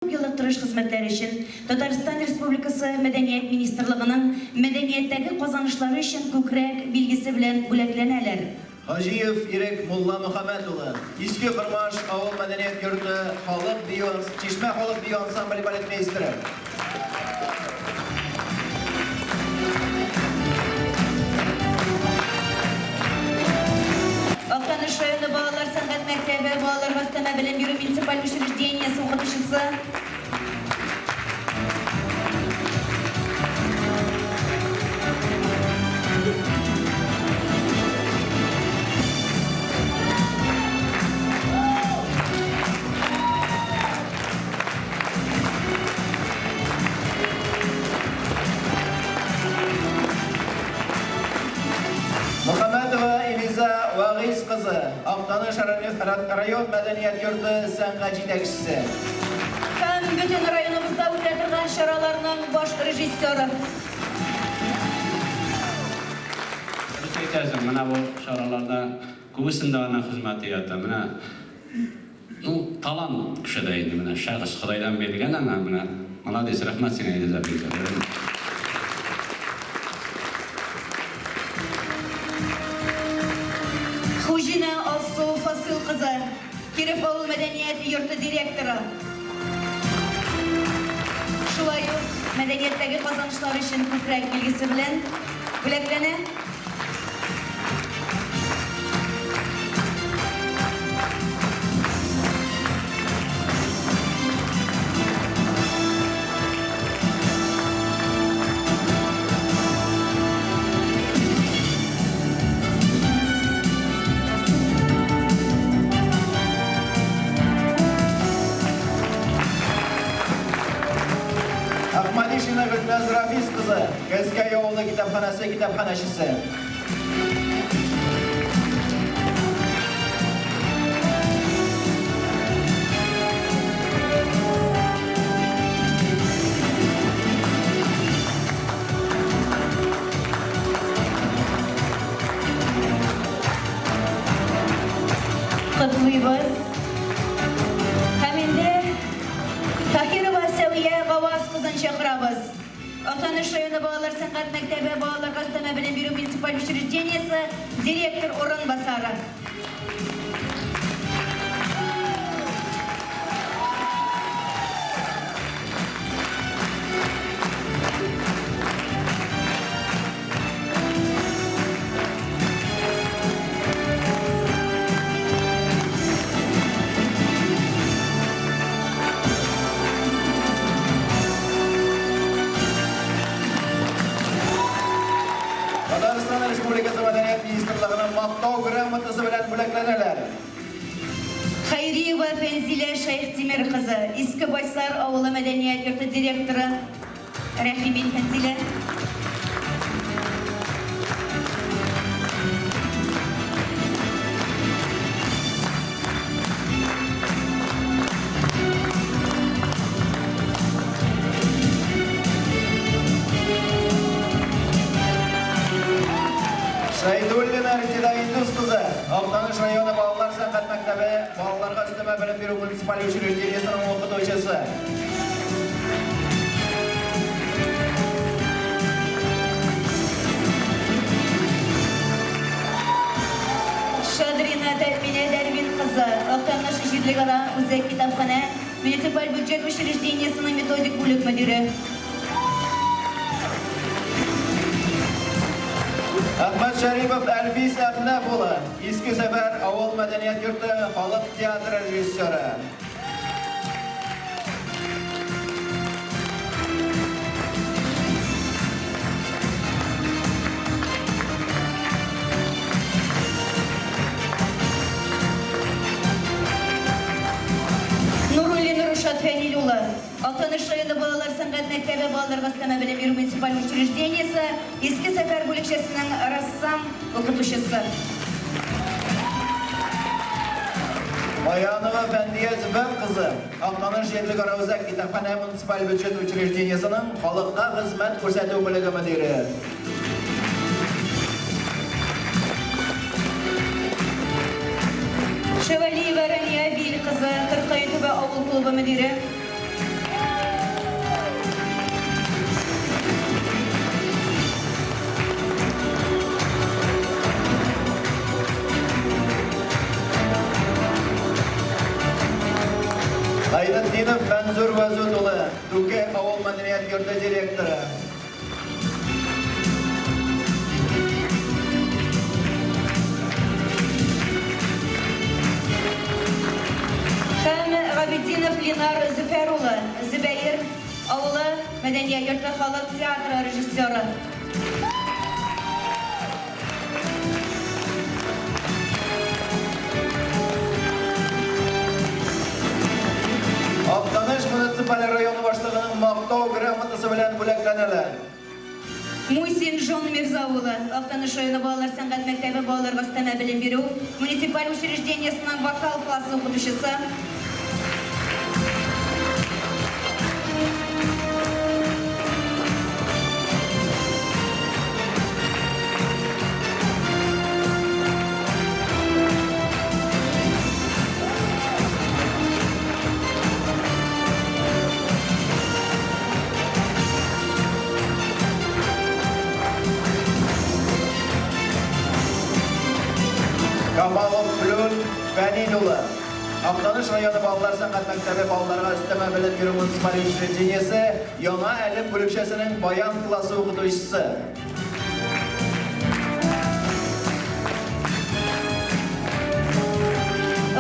Күп еллык тырыш хезмәтләре өчен Татарстан Республикасы Мәдәният министрлыгының Мәдәнияттәге казанышлары өчен күкрәк билгесе белән бүләкләнәләр. Хаҗиев Ирек Мулламөхәммәт улы, Иске Кормаш авыл мәдәният йорты халык бию Чишмә халык бию ансамбле балетмейстеры. Актаныш районы балалар сәнгать мәктәбе балаларга өстәмә белем бирү муниципаль учреждениесе укытучысы. Мөхәммәтова Элиза Вагыйз кызы, Актаныш район мәдәният йорты сәнгать җитәкчесе. Һәм бөтен районыбызда үтә торган чараларның баш режиссеры. Дөрес әйтәсең, менә бу чараларда күбесендә аның хезмәте ята. Менә Ну, талант кешедә инде, менә шәхес Ходайдан бирелгән аңа, менә молодец, рәхмәт сиңа, Илүзә Бикова. Хуҗина Алсу Фасыйл кызы, Киров авыл мәдәният йорты директоры. Шулай ук мәдәнияттәге казанышлары өчен күкрәк билгесе белән бүләкләнә. Ахмадишина Гөлназ Рафис кызы, Кәзкәй авылы китапханәсе китапханәчесе. Котлыйбыз. Һәм инде Таһирова Сәвия Гаваз кызын чакырабыз. Актаныш районы балалар сәнгать мәктәбе балаларга өстәмә белем бирү муниципаль учреждениесе директор урынбасары. Татарстан Республикасы Мәдәният министрлыгының Мактау грамотасы белән бүләкләнәләр. Хәйриева Фәнзилә Шәйхтимер кызы, Иске Байсар авылы мәдәният йорты директоры. Рәхим ит, Фәнзилә. Шәйдуллина Резеда Индус кызы, Актаныш районы балалар сәнгать мәктәбе балаларга өстәмә белем бирү муниципаль учреждениесенең укытучысы. Шадрина Тәэминә Дәрвин кызы, Актаныш җирлегара үзәк китапханә муниципаль бюджет учреждениесенең методик бүлек мөдире. Әхмәт Шәрипов Әлфис Әхнәф улы, Иске Сәфәр авыл мәдәният йорты халык театры режиссеры. Нуруллин Рушат Фәнил улы, Актаныш районы балалар сәнгать мәктәбе балаларга өстәмә белем бирү муниципаль учреждениесе Иске Сәфәр бүлекчәсенең рәссам укытучысы. Баянова Фәндия Зөфәр кызы, Актаныш җирлек үзәк китапханә муниципаль бюджет учреждениесенең халыкка хезмәт күрсәтү бүлеге мөдире. Шәвәлиева Рания Вил кызы, Кыркай Түбә авыл клубы мөдире. Фәнзүнов Фәнзур Вәзүт улы, Түке авыл мәдәният йорты директоры. Һәм Габидинов Ленар Зөфәр улы, Зөбәер авылы мәдәният йорты халык театры режиссеры. Актаныш муниципаль районы башлыгының Мактау грамотасы белән бүләкләнәләр. Мусин Жон Мирза улы, Актаныш районы балалар сәнгать мәктәбе балаларга өстәмә белем бирү муниципаль учреждениесенең вокал классы укытучысы. Камалов Флүн Фәнил улы, Актаныш районы балалар сәнгать мәктәбе балаларга өстәмә белем бирү муниципаль учреждениесе Яңа Әлем бүлекчәсенең баян классы укытучысы.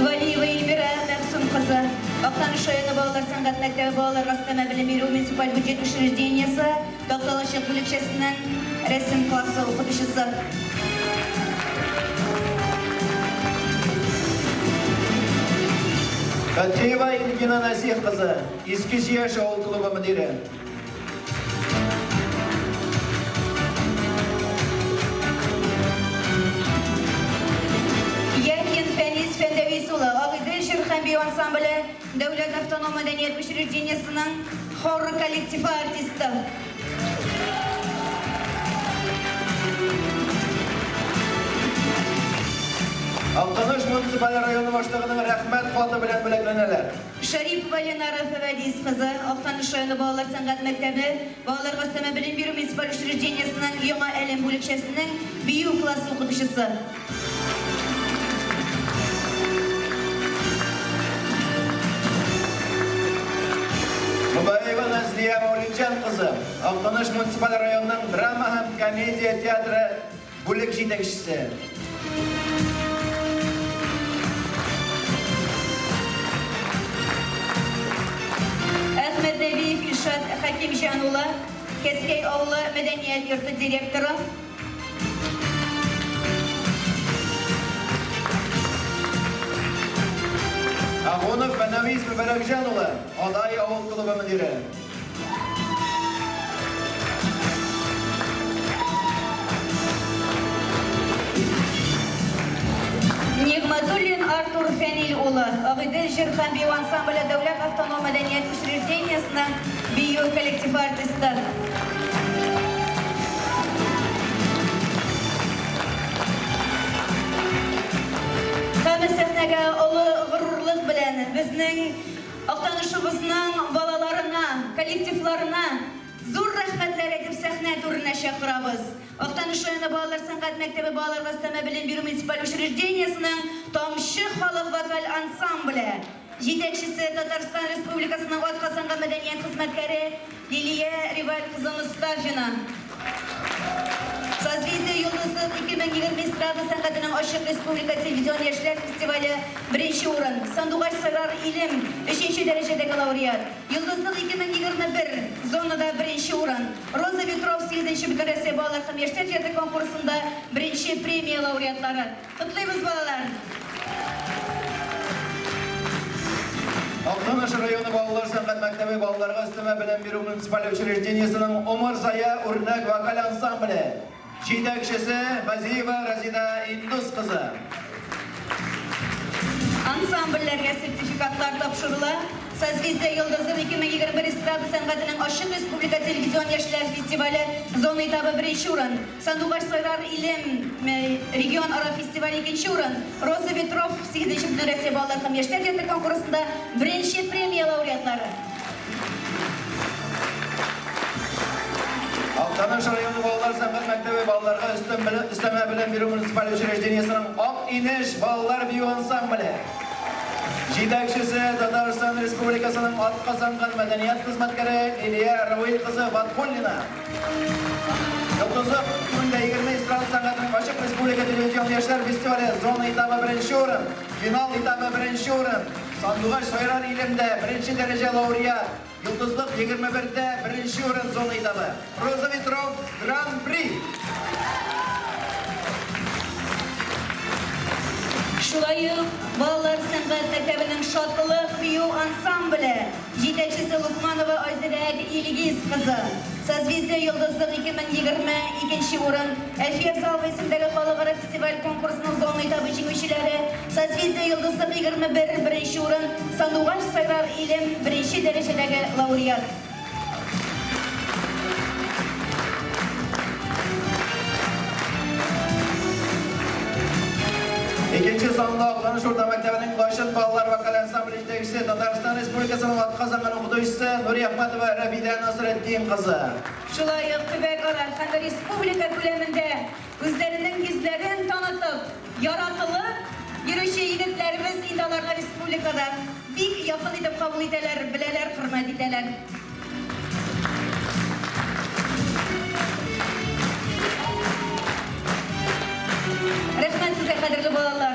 Валиева Эльмира Мәгъсүм кызы, Актаныш районы балалар сәнгать мәктәбе балаларга өстәмә белем бирү муниципаль бюджет учреждениесе Такталачык бүлекчәсенең рәсем классы укытучысы. Фәтхиева Илгина Нәсих кызы, Иске Чияш авыл клубы мөдире. Яхин Фәнис Фәндәвис улы, Агыйдел җыр һәм бию ансамбле дәүләт автоном мәдәният учреждениесенең хор коллективы артисты. Актаныш муниципаль районы башлыгының Рәхмәт хаты белән бүләкләнәләр. Шәрипова Ленара Фәвәдис кызы, Актаныш районы балалар сәнгать мәктәбе балаларга өстәмә белем бирү муниципаль учреждениесенең Яңа Әлем бүлекчәсенең бию классы укытучысы. Мубаева Назлия Мәүлетҗан кызы, Актаныш муниципаль районының драма һәм комедия театры бүлек җитәкчесе. Әхмәт Нәбиев Илшат Хәкимҗан улы, Кәскәй авылы мәдәният йорты директоры. Ахунов Фәнәвис Мөбәрәкҗан улы, Адай авыл клубы мөдире. Нигъмәтуллин Артур Фәнил улы, Агыйдел җыр һәм бию ансамбле дәүләт автоном мәдәният учреждениесенең бию коллективы артисты. Һәм сәхнәгә олы горурлык белән безнең Актанышыбызның балаларына, коллективларына зур рәхмәтләр әйтеп сәхнә түренә чакырабыз. Актаныш районы балалар сәнгать мәктәбе балаларга өстәмә белем бирү муниципаль учреждениесенең Тамчы халык вокаль ансамбле җитәкчесе Татарстан Республикасының атказанган мәдәният хезмәткәре Лилия Риваль кызы Мостафина. Созвездие Йолдызлык 2020 эстрада сәнгатенең ачык республика телевизион яшьләр фестивале беренче урын. Сандугач сайрар илем өченче дәрәҗәдәге лауреат. Йолдызлык 2021 зонада беренче урын. Роза ветров сигезенче Бөтенрәсәй балалар һәм яшьләр иҗаты конкурсында беренче премия лауреатлары. Котлыйбыз, балалар! Актаныш районы балалар сәнгать мәктәбе балаларга өстәмә белем бирү муниципаль учреждениесенең Умырзая үрнәк вокаль ансамбле җитәкчесе Газиева Разида Индус кызы. Ансамбльләргә сертификатлар тапшырыла. Созвездие Йолдызым 2021 эстрада сәнгатенең ачык республика телевизион яшьләр фестивале зона этабы беренче урын. Сандугач сайрар илем регион ара фестивале икенче урын. Роза ветров сигезенче Бөтенроссия балалар һәм яшьләр театры конкурсында беренче премия лауреатлары. Актаныш районы балалар сәнгать мәктәбе балаларга өстәмә белем бирү муниципаль учреждениесенең Ак инеш балалар бию ансамбле. Җитәкчесе Татарстан Республикасының атказанган мәдәният хезмәткәре Лилия Равил кызы Баткуллина. Йолдызлык 2020 эстрада сәнгатенең ачык республика телевизион яшьләр фестивале зона этабы беренче урын, финал этабы беренче урын, Сандугач сайрар илемдә беренче дәрәҗә лауреат, Йолдызлык 21-дә беренче урын зона этабы. Роза Ветров Гран-при. Шулай ук балалар сәнгать мәктәбенең Шатлык бию ансамбле җитәкчесе Лукманова Айзирәк Илгиз кызы. Созвездие Йолдызлык 2020 икенче урын, Әлфия Афзалова исемендәге халыкара фестиваль-конкурсның зона этабы җиңүчеләре, Созвездие Йолдызлык 21 беренче урын, Сандугач сайрар илем беренче дәрәҗәдәге лауреат. Икенче санлы Актаныш урта мәктәбенең Лачын балалар вокаль ансамбле җитәкчесе, Татарстан Республикасының атказанган укытучысы Нуриәхмәтова Рәфидә Насретдин кызы. Шулай ук төбәкара һәм республика күләмендә үзләренең йөзләрен танытып, яратылып йөрүче егетләребез инде аларны республикада бик якын итеп кабул итәләр, беләләр, хөрмәт итәләр. Рәхмәт сезгә, кадерле балалар.